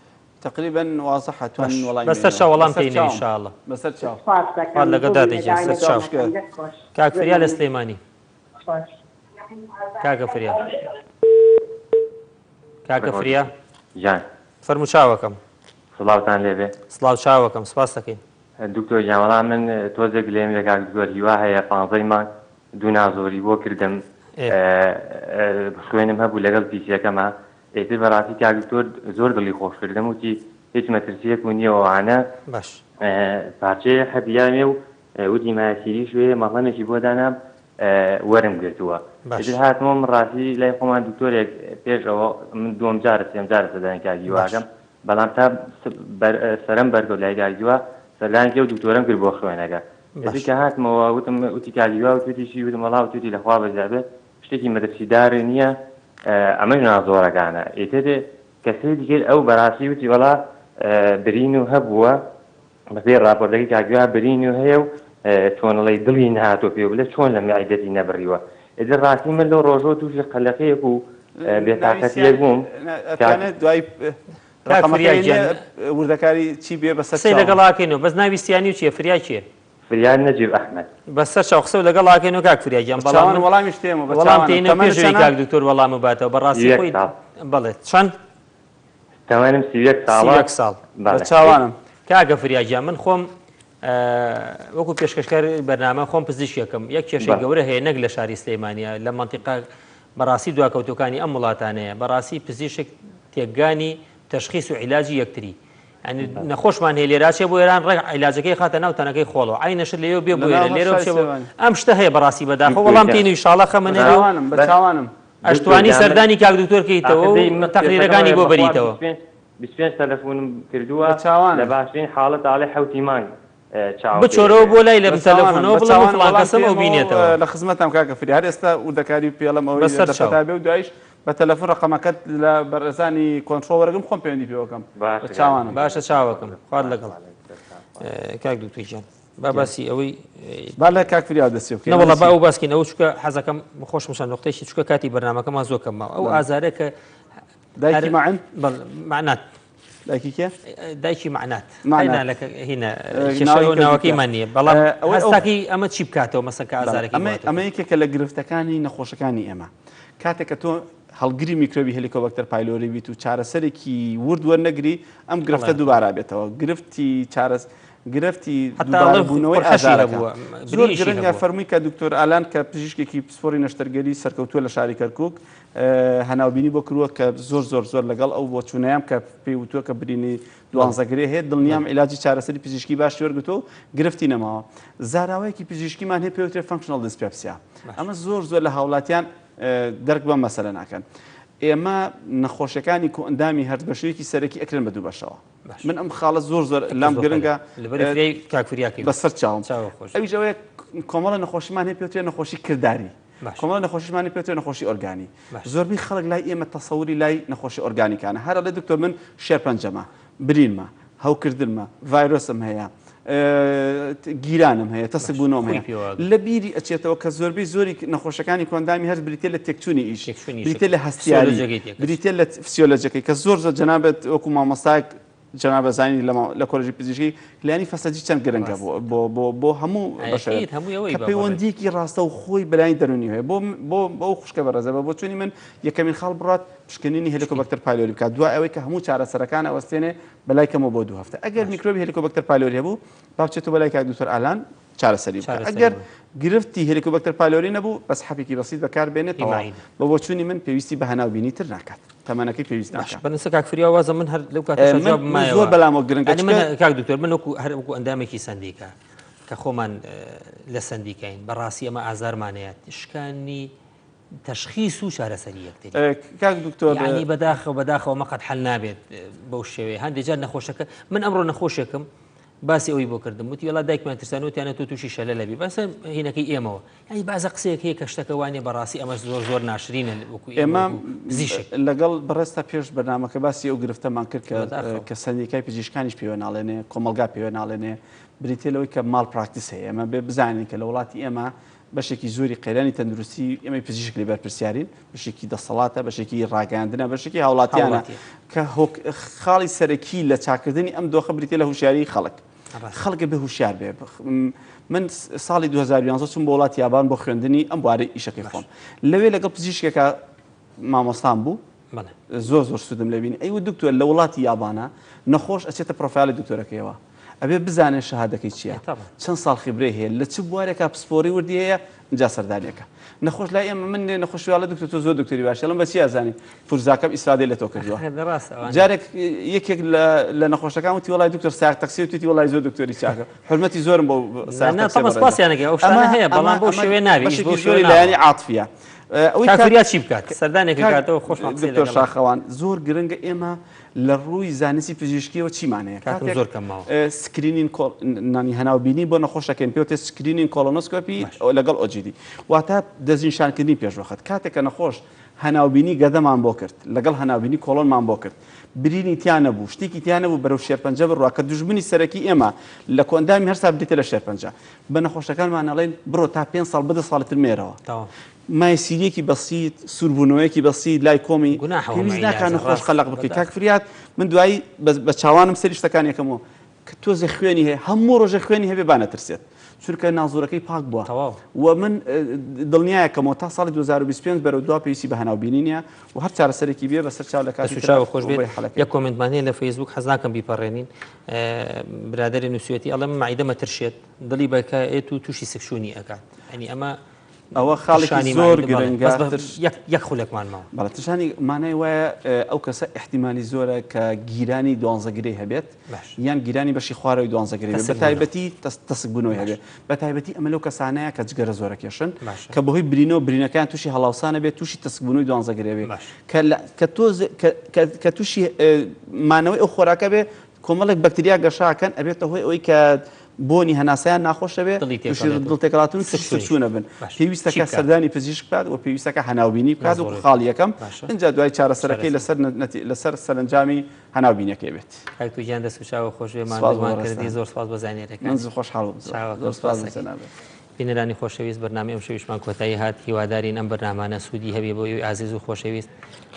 تقریبا وازحە توان باش وەڵامی بەسەر بەینەوە چاو وەڵام بەسەر تێینەوە چاوم ان شاء اللە. بەسەر چاو. سوپاس خوات دەکەم لەگەڵ بۆ دادە گیان بینەرانی سەر چاو. بەڕێزتان دەست خۆش کاک زۆر فریا لە مەمنون. سلێمانی. خۆش. کاکە فریا. کاکە فریا. گیان. فەرموو چاوەکەم. سڵاوتان لێبێ. سڵاو چاوەکەم سپاست دەکەین. دکتۆر گیان وەڵا من تۆزێک گلەیم لە کاک دکتۆر هیوا هەیە پانزەی مانگ دوو نازۆری بۆ کردم خوێنم هەبوو لەگەڵ پیسیەکەما ئیتر بەڕاستی کاک دکتۆر زۆر دڵی خۆش کردم وتی هیچ مەترسیەک و نییە ئەوانە باش پارچەیە حەبیاوێ و وتی مایەسیریش وێ مەڵهەمێکی بۆ دانام وەرم گرتووە ئیتر هاتمەوە من ڕاستی لای خۆمان دکتۆرێک پێش ئەوە من دووەم جارە سێم جارە سەردانی کاک هیواکەم بەڵام تا سەرم بەرکەوت لای کاک هیوا سەردانێکی ئەو دکتۆرەم کرد بۆ خوێنەکە ئیتر کە هاتمەوە وتم وتی کاک هیوا وتوتی چی وتم وەڵا وتوتی لەخوا بەزیابێ شتێکی مەترسیدار نییە ئەمەش نازۆرەکانە ئیتر کە سەیری کرد ئەو بەڕاستی وتی وەڵا برین و هەبووە بەپێی ڕاپۆرتەکەی کاک هیوا برین و هەیە و تۆنڵەی دڵی نەهاتووە پێ بلێ چۆن لە مەعیدەتی نەبڕیوە ئیتر ڕاستی من لەو ڕۆژەوە تووشی قەلەقیەک و بێتاقەتیەک بووم ئەتوانێت دوای کاک فریا ڕقەمەکەی گیان وردەکاری چی بێ بەسەر قسەی چاوم. لەگەڵ ئاکەینەوە بەس ناوی سیانی و چیە فریا کێ؟ فریا نەجیب ئەحمەد. بەسەر چاو قسەو لەگەڵ ئاکەینەوە کاک فریا گیان بەڵام بەچاوان من وەڵامیش تێمەوە وەڵام بەچاوانم تێینەوە تەمەنت پێش ئەوەی چەنە؟ کاک دکتۆر وەڵامم باتەوە بەڕاستی 31 خۆی ساڵ. بەڵێ چەند؟ تەمەنم 31 ساڵە 31 ساڵ. بەڵێ. بەچاوانم. کاکە فریا گیان من خۆم وەکو پێشکەشکار بەرنامە خۆم پزیشکێکم یەک کێشەی بەڵێ. گەورە هەیە نەک لە شاری سلێمانیە لە مەنتیقە بەڕاستی دواکەوتوەکانی ئەم وڵاتانەیە بەڕاستی پزیشک تێکگانی تەشخیس و عیلاجی یەکتری یانی نەخۆشمان هەیە لێرە ئەچێ بۆ ئێران ڕێک عیلاجەکەی خاتە ناو تەنەکەی خۆڵەوە عەینە شت لەوێ بێ بۆ لەناو ئێرە هەر لێرە شاری بچێ بۆ سلێمانی. ئەم شتە هەیە بەڕاستی بەداخەوە دکتۆر وەڵام گیان تێینەوە ئیشاڵا خەمە نەبێ و بەچاوانم بەچاوانم. دکتۆر ئەشتوانی گیان من سەردانی کاک دکتۆر کەیتەوە ئاخر و دەی من کێشەکەم تەقریرەکانی ئەوەیە بۆ بەخوا بەریتەوە. 25 25 تەلەفونم کردووە لە بەچاوانم. باشترین حاڵەت ئاڵێ حەوتی مانگ چاوم پێ بچۆرەوە دەکەوێ. بۆ لای لەم بەچاوانم تەلەفونەوە بڵێ من بەچاوانم فڵان وەڵام کەسم ئەو تێمەوە بینێتەوە. لە خزمەتام کاکە فریا هەر ئێستا وردەکاری پێڵم ئەوەی بەسەر چاو. دەرفەتا بێ و دوایش بە تەلەفون ڕەقەمەکەت لە بەڕێزانی کۆنترۆڵ وەرەگرم خۆم پەیوەندی پێوەکەم باشە بە کاک چاوانم. دکتۆر باشە چاوەکەم خوات سپاس لەگەڵ وعلیکم کاک دکتۆر گیان با باسی ئەوەی با لە کاک فریاوە دەست پێ بکەین نەوەڵا با چی؟ ئەو باسکەین ئەو چونکە حەزەکەم خۆشم چەند نوقتەیەکی چونکە کاتی بەرنامەکەمان زۆر کەم ماوە ئەو ئازارە کە دایکی مەعن بەڵێ مەعنات دایکی کێ؟ دایکی مەعنات مەعنات. هینا لە هینا ناوی کێشەی کەس ناوەکەیمان دیکە. نییە بەڵام ئەوەی ئەو هەستاکی ئەمە چی بکاتەوە مەسەن کە بەڵێ ئازارەکەی ئەمە بواتەوە ئەمە یەکێکە لە گرفتەکانی نەخۆشەکانی ئێمە کاتێک کە تۆ هەڵگری میکرۆبی هێلیکۆبەکتەر پایلۆری بیت و چارەسەرێکی ورد وەرنەگری ئەم گرفتە بەڵێ. دووبارە بێتەوە گرفتی چارەس گرفتی حەتا ئەڵێ دووبارەبوونەوەی قورحەشی ئازارەکە هەبووە زۆر برینیشی گرنگە هەبووە. فەرمووی کە دکتۆر ئالان کە پزیشکێکی پسپۆڕی نەشتەرگەری سەرکەوتووە لە شاری کەرکووک هەناوبینی بۆ کرووە کە زۆر زۆر زۆر لەگەڵ ئەو بۆچوونەیام کە پێی وتووە کە برینی دوانزە گرێ هەیە دڵنیام عیلاجی چارەسەری پزیشکی باشی وەرگرتووە و گرفتی نەماوە. زاراوەیەکی پزیشکیمان هەیە پێی وترێ functional dyspepsia ئەمە زۆر زۆر لە هاوڵاتیان دەرک بەم مەسەلە ناکەن. ئێمە نەخۆشیەکانی کۆئەندامی هەرس بە شێوەیەکی سەرەکی ئەکرێن بە دوو بەشەوە. من ئەم خاڵە زۆر زۆر لام گرنگە بەسەر چاوم ئەویش ئەوەیە کۆمەڵە نەخۆشیمان هەیە پێوترێ نەخۆشی کرداری. کۆمەڵە نەخۆشیشمانی پێ وترێ نەخۆشی ئۆرگانی. زۆربەی خەڵک لای ئێمە تەسەوری لای نەخۆشی ئۆرگانیکانە. هەر ئەڵێ دکتۆر من شێرپەنجەمە، برینمە، هەوکردنمە، ڤایرۆسم هەیە، گیرانم هەیە، تەسکبوونەوەم هەیە. لە بیری ئەچێتەوە کە زۆربەی زۆری نەخۆشەکانی کۆئەندامی هەرس بریتیە لە تێکچوونی ئیش، بریتیە لە هەستیاری، بریتیە لە فسیۆلۆجیەکەی کە زۆر زۆر جەنابت وەکو مامۆستایەک جەناب زانی لە کۆلێژی پزیشکی لایەنی فەسەجی چەند گرنگە بۆ بۆ بۆ بۆ هەموو بەشەر کە پەیوەندیەکی ڕاستە و خۆی بەلایەنی دەروونی هەیە بۆ بۆ بۆ خوشکە بەڕێزە بە بۆچوونی من یەکەمین خاڵ بڕات پشکنینی Helicobacter pylori بکات دوای ئەوەی کە هەموو چارەسەرەکان ئەوەستێنێ بەلای کەمەوە بۆ دوو هەفتە ئەگەر میکرۆبی Helicobacter pylori هەبوو با بچێتەوە بەلای کاک دکتۆر ئالان چارەسەری بکات ئەگەر گرفتی Helicobacter pylori نەبوو بەس حەپێکی بەسیت بەکار بێنێت تەواو بە بۆچوونی من پێویستی بە هەناوبینی تر ناکات تەمەنەکەی پێویست ناکات بەنسە کاک فریا وازە من هەر لەو کاتەشا جواب مایەوە زۆر بەلامەوە گرنگە من کاک دکتۆر من وەکو هەر وەکو ئەندامێکی سەندیکا کە خۆمان لە سەندیکاین بەڕاستی ئەمە ئازارمانەیە شکانی تەشخیس و چارەسەری یەکتری. کاک دکتۆر. یانی بەداخەوە بەداخەوە ئەمە قەت حەل نابێت بەو شێوەیە هەندێک جار نەخۆشەکە من ئەمڕۆ نەخۆشێکم باسی ئەوی بۆ کردم وتی وڵا دایکمان ترسان وتیانە تۆ تووشی شەلە لەبی بەسە هینەکەی ئێمەوە یانی بازە قسەیەک هەیە کە شتەکە وانە بەڕاستی ئەمە زۆر زۆر ناشرینە وەکو ئێمە پزیشک لەگەڵ بەڕێزتا پێش بەرنامەکە باسی ئەو گرفتەمان کرد کە کە سەندیکای پزیشکانیش پێوە ناڵێنێ کۆمەڵگا پێوە ناڵێنێ بریتە لەوەی کە malpractice هەیە ئێمە بێ بزانین کە لە وڵاتی ئێمە بەشێکی زۆری قەیرانی تەندروستی ئێمەی پزیشک لێ بەرپرسیارین، بەشێکی دەسەڵاتە، بەشێکی ڕاگەیاندنە، بەشێکی هاوڵاتیانە کە خاڵی سەرەکی لە چاکردنی ئەم دۆخە بریتیە لە هوشیاری خەڵک. خەڵکە بێ هوشیار بێ. من ساڵی 2011 چووم بۆ وڵاتی یابان بۆ خوێندنی ئەم بوارەی ئیشەکەی خۆم. لەوێ لەگەڵ پزیشکێکا مامۆستام بوو زۆر زۆر سوودم لێ بینی ئەی دکتۆر لە وڵاتی یابانە نەخۆش ئەچێتە پرۆفایلی دکتۆرەکەیەوە ئەبێ بزانێ شەهادەکەی چییە چەند ساڵ خیبرەی هەیە لە چ بوارێکا پسپۆری وردی هەیە ئینجا سەردانیەکە نەخۆش لای ئێمە من نەخۆش واڵە دکتۆر تۆ زۆر دکتۆری باشی ئەڵێم بە چی ئەزانی پورزاکەم ئیسفادەی لە تۆ کردووە جارێک یەکێک لە نەخۆشەکان وتی وەڵای دکتۆر سایەق تەکسی وتی وەڵای زۆر دکتۆری چاکە حرمەتی زۆرم بۆ سایەق تەکسی ئەو شتانە هەیە بەڵام بەو شێوەیە نابێ بەشێکی زۆری لایەنی عاتفیە ئەوەی کاک وریا چی بکات سەردانێک بکاتەوە خۆشمان قسەی دکتۆر شاخەوان زۆر گرنگە ئێمە لە ڕووی زانستی پزیشکیەوە چیمان هەیە کاتم زۆر کەم ماوە screening کۆڵ نانی هەناوبینی بۆ نەخۆشەکەین پێوتێ screening colonoscopy لەگەڵ OGD واتە دەستنیشانکردنی پێشوەخت کاتێک کە نەخۆش هەناوبینی گەدەمان بۆ کرد لەگەڵ هەناوبینی کۆڵۆنمان بۆ کرد برینی تیا نەبوو شتێکی تیا نەبوو بەرەو شێرپەنجە بڕوا کە دوژمنی سەرەکی ئێمە لە کۆئەندامی هەرسا بریتە لە شێرپەنجە بە نەخۆشەکانمان ئەڵێن بڕۆ تا پێنج ساڵ بە دە ساڵی تر مێرەوە. تەواو. مایەسیریەکی بەسیت، سووربوونەوەیەکی بەسیت لای کۆمی، گوناحە پێویست وەمە ناکا عیلاجە نەخۆش ڕاستە قەلەق بکەی. کاک بەداخەوە. فریاد من دوایی بە بە چاوانم سەیری شتەکانی ئەکەمەوە کە تۆزێ خوێنی هەیە هەموو ڕۆژێ خوێنی هەبێ با نەترسێت چونکە نازوورەکەی پاک بووە تەواو. و من دڵنیایەکەمەوە تا ساڵی 2025 بەرەو دوا پێویستی بە هەناوبینی نییە و هەر چارەسەرێکی بێ بەسەر چاو لە دەست کاتی و ترا چاوت خۆش بێت. بۆی حەلەکەین. یەک کۆمێنتمان هەیە لە فەیسبووک حەز ناکەم بیپەڕێنین برادەرێ نووسیویەتی ئەڵێم مەعیدەمە ترشێت دڵی بەکایەت و تووشی سکچوونی ئەکات یانی ئەمە ئەوە خاڵێکی زۆر گرنگە یەک خولەکمان ماوە. بەڵێ ترشانی مانای وایە ئەو کەسە ئیحتیمالی زۆرە کە گیرانی دوانزەگرەی هەبێت یان گیرانی بەشی خوارەوەی دوانزەگرەی بێت بەتایبەتی تەسکبوونەوەی هەبێت بەتایبەتی ئەمە لەو کەسانەیە کە جگەرە زۆرە کێشن کە بەهۆی برینەوە برینەکان تووشی هەڵاوسانە بێت تووشی تەسکبوونەوەی دوانزەگرە بێت کە تۆز کە تووشی مانەوەی ئەو خۆراکە بێ کۆمەڵێک بەکتریا گەشە ئەکەن ئەبێتە هۆی ئەوەی کە بۆنی هەناسەیان ناخۆش ئەبێ دڵی تووشی تێکەڵێت و دڵ تێکەڵاتن و سکچوونیش سکچوون ئەبن باشە چی پێویستەکە بکات؟ سەردانی پزیشک بکات و پێویستەکە هەناوبینی بکات وەکو نازۆرێت خاڵی یەکەم باشە ئینجا دوای چارەسەرەکەی چارەسەر لەسەر نەتی لەسەر سەرەنجامی هەناوبینیەکەی بێت. کاک تو گیان دەست و چاوت خۆش بێ سپاس بۆ ماندوومان کردی بەڕێزتان. زۆر سپاس بۆ من زانیاریەکانت زۆر خۆشحاڵ بووم زۆر چاوەکەم زۆر سپاس سپاس ئەکەین. جەنابت. بینەرانی خۆشەویست بەرنامەی ئەمشەویشمان کۆتایی هات هیوادارین ئەم بەرنامانە سوودی هەبێ بۆ ئێوەی ئازیز و خۆشەویست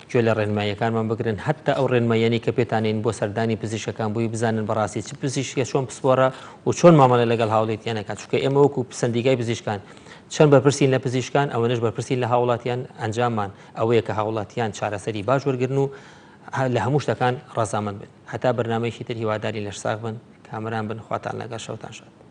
گوێ لە ڕێنماییەکانمان بگرن هەتا ئەو ڕێنماییانەی کە پێتانین بۆ سەردانی پزیشکەکان بۆی بزانن بەڕاستی چ پزیشکە چۆن پسپۆڕە و چۆن مامەڵە لەگەڵ هاوڵێتیان ئەکات چونکە ئێمە وەکو سەندیکای پزیشکان چەند بەرپرسین لە پزیشکان ئەوەنەش بەرپرسین لە هاوڵاتیان ئەنجاممان ئەوەیە کە هاوڵاتیان چارەسەری باش وەرگرن و لە هەموو شتەکان ڕەزامەند بن هەتا بەرنامەیەکی تر هیوادارین لەش ساغ بن کامەران بن خواتان لەگەڵ شەوتان شاد.